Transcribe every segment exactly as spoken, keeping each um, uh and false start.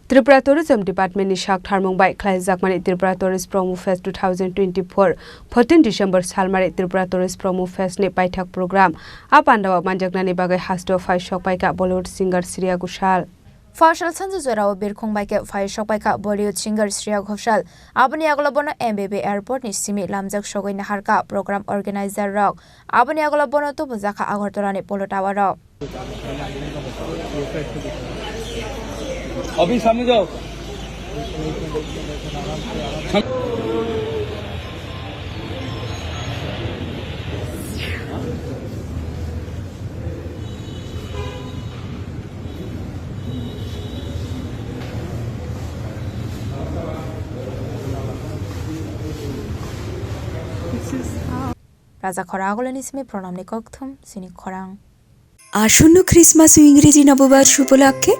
Tripura Tourism Department ni sak tharmung bai khlaijakmani Tripura Tourist Promo Fest two thousand twenty-four, fourteen December salmari Tripura Tourist Promo Fest ni paithak program. A pandao manjaknani bagwi hasto phai sok paikha Bollywood singer Shreya Ghoshal. Phasal sanju jorao birkhung bai khe phai sok paikha Bollywood singer Shreya Ghoshal. Aboni yagulo bono M B B airport ni simi lamjak sogwi naharkha program organizer rok. Aboni yagulo bono tubujakha Agartala ni Polo Tower o. अभी सामने जाओ। Raja khorang agulini simi pranamni kokthum sini khorang. আসন্ন খ্রিসমাস ও ইংরেজি নববর্ষ উপলক্ষে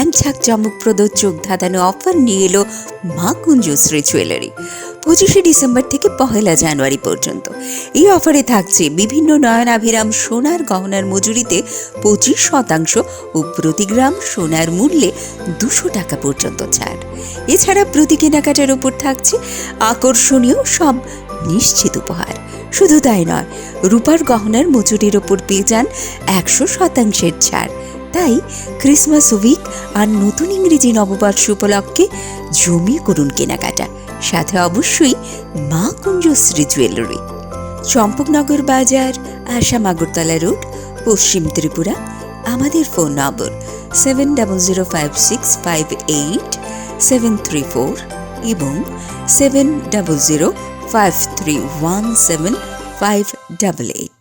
এক জাঁকজমকপ্রদ চোখ ধাঁধানো অফার নিয়ে এলো মা কুঞ্জশ্রী জুয়েলারি। পঁচিশে ডিসেম্বর থেকে পহেলা জানুয়ারি পর্যন্ত এই অফারে থাকছে বিভিন্ন নয়নাভিরাম সোনার গহনার মজুরিতে পঁচিশ শতাংশ ও প্রতি গ্রাম সোনার মূল্যে দুশো টাকা পর্যন্ত ছাড়। এছাড়া প্রতি কেনাকাটার উপর থাকছে আকর্ষণীয় সব নিশ্চিত উপহার। শুধু তাই নয়, রূপার গহনার মজুরির ওপর পেয়ে যান একশো শতাংশের ছাড়। তাই ক্রিসমাস উইক আর নতুন ইংরেজি নববর্ষ উপলক্ষে জমিয়ে করুন কেনাকাটা, সাথে অবশ্যই মা কুঞ্জশ্রী জুয়েলারি, চম্পকনগর বাজার, আসাম আগরতলা রোড, পশ্চিম ত্রিপুরা। আমাদের phone number seven double zero five six five eight seven three four এবং seven double zero five three one seven five double eight.